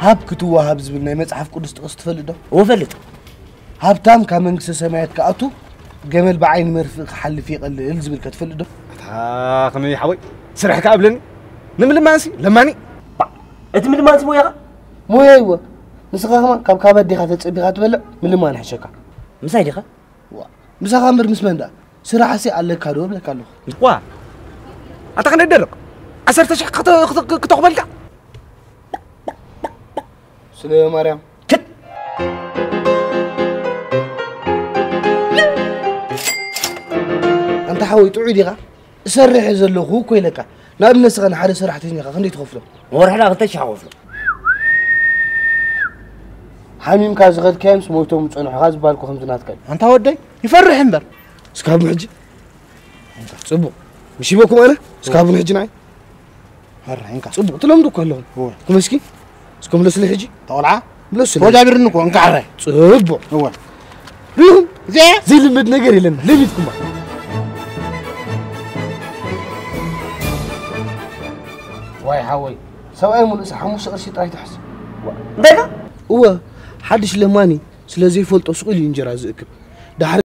ሃብ ክትወሃብ ዝብል ናይ መጽሓፍ ቅዱስ ጥቕሲ ትፈልጥ ዶ? እወ እፈልጥ። ሃብታም ካብ መንግስተ ሰማያት ክኣቱ ገመል ብዓይኒ መርፍእ ክሓልፍ ይቐልል ዝብል ከ ትፈልጥ ዶ? ኣታ ከመይ ሓወይ ስራሕ ከኣ ኣብለኒ ንምልማንሲ ለማኒ። ባዕ፣ እቲ ምልማንሲ ሞያኻ? ሞያ ይወ ንስኻ ከማን ካብ ካብ ኣዴኻ ተጸቢኻ ትበልዕ ምልማን ይሕሸካ። ምሳይ ዲኻ? ዋ፣ ምሳኻ እምበር ምስ መን ደኣ? ስራሕሲ ኣለካ ዶ እብለካ ኣለኹ። ዋ፣ ኣታ ክንደይ ደርቕ? ዓሰርተ ሽሕ ክተ-፣ ክተ-፣ ክተኽበልካ? ስለ ማርያም። ክት! ኣንታ ሓወይ ጥዑይ ዲኻ? እሰርሕ ዘለኹ እኮ ኢለካ። ንኣብነት ስኻ ንሓደ ሰራሕተኛኻ ክንደይ ትኸፍሎ? ወርሕና ክልተ ሽሕ ከፍሎ። ሓሚምካ ዝኸድካዮምስ ሞይቶም ዝጸንሑኻ ዝበልኩ ከምዚ ናትካ እዩ። ኣንታ ወደይ፣ ይፈርሕ እምበር። እስካብ ሕጂ? ጽቡቕ። ምሽ ይበኩም ኣነ? እስካብ ሕጂ ንዓይ? ፈርሕ፣ እንካ። ጽቡቕ። ትለምዱ እኮ ኣለኹም። እወ። ክመስኪ? እስከ ምለስሉ ሕጂ? ተቆልዓ? ምለስሉ። ተወጃቢርኒ እኮ፣ እንካ ዓራይ። ጽቡቕ። እወ። ርኢኹም? እዚኣ? ዘይልመድ ነገር የለን። ለሚድኩማ። ዋይ ሓወይ፣ ሰብኣይ ሙሉእ ሓሙሽተ ቅርሺ ጥራይ ትሕዝ። እንታይ ኢልካ? እወ፣ ሓድሽ ለማኒ ስለ ዘይፈልጦ ስቕ ኢሉ እዩ እንጀራ ዝእክብ። ድሓር